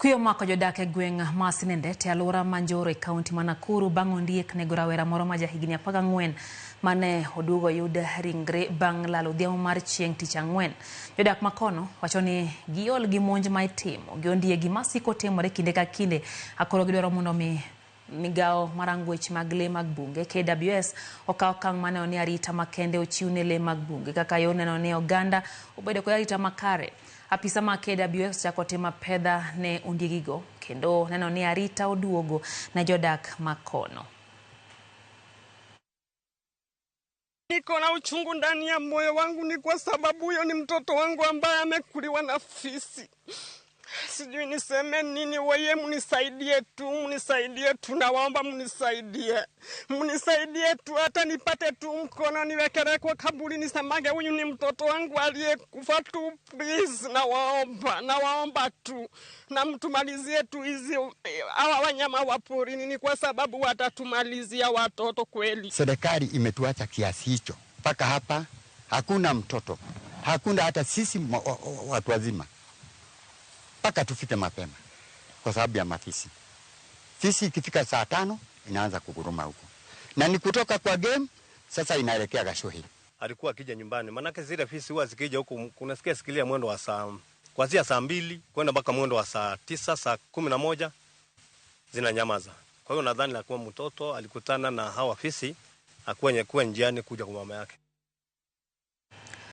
Kuyo omako jodak e gweng' ma Sinendet e alwora ma Njoro e kaunti ma Nakuru bang' ondiek nego rawera moro ma jahigni 14 mane oduogo oyud ringre bang' lalo odhiambo mar chieng' tich ang'wen. Jodak makono wacho ni giol gi monj ma itimo gi ondiegi masiko timore kinde ka kinde akoro gidwaro mondo mi migawo mar ang'wech mag lee mag bunge KWS okaw okang' mar neno ni arita makende ochiw ne lee mag bunge kaka yor neno ni oganda obedo kod arita makare. Apisa mag KWS ochako timo apedha ne ondiegigo kendo neno ni arita oduogo ne jodak makono. Niko na uchungu ndani ya moyo wangu, ni kwa sababu huyo ni mtoto wangu ambaye amekuliwa na fisi. Sijui niseme nini, weye mnisaidie tu, mnisaidie tu, nawaomba mnisaidie, mnisaidie tu, hata nipate tu mkono niwekele kwa kaburi, nisemage huyu ni mtoto wangu aliyekufa tu, please, nawaomba, nawaomba tu, na mtumalizie tu hizi hawa wanyama wa porini, ni kwa sababu watatumalizia watoto kweli. Serikali imetuacha kiasi hicho, mpaka hapa hakuna mtoto, hakuna hata sisi watu wazima, mpaka tufike mapema kwa sababu ya mafisi. Fisi ikifika saa 5 inaanza kuguruma huko, na ni kutoka kwa game sasa inaelekea Gashuhi. Alikuwa akija nyumbani, manake zile fisi huwa zikija huku kunasikia sikilia mwendo wa saa kuanzia saa 2 kwenda mpaka mwendo wa saa 9, saa 11 zinanyamaza. Kwa hiyo nadhani alikuwa mtoto alikutana na hawa fisi akuwa njiani kuja kwa mama yake.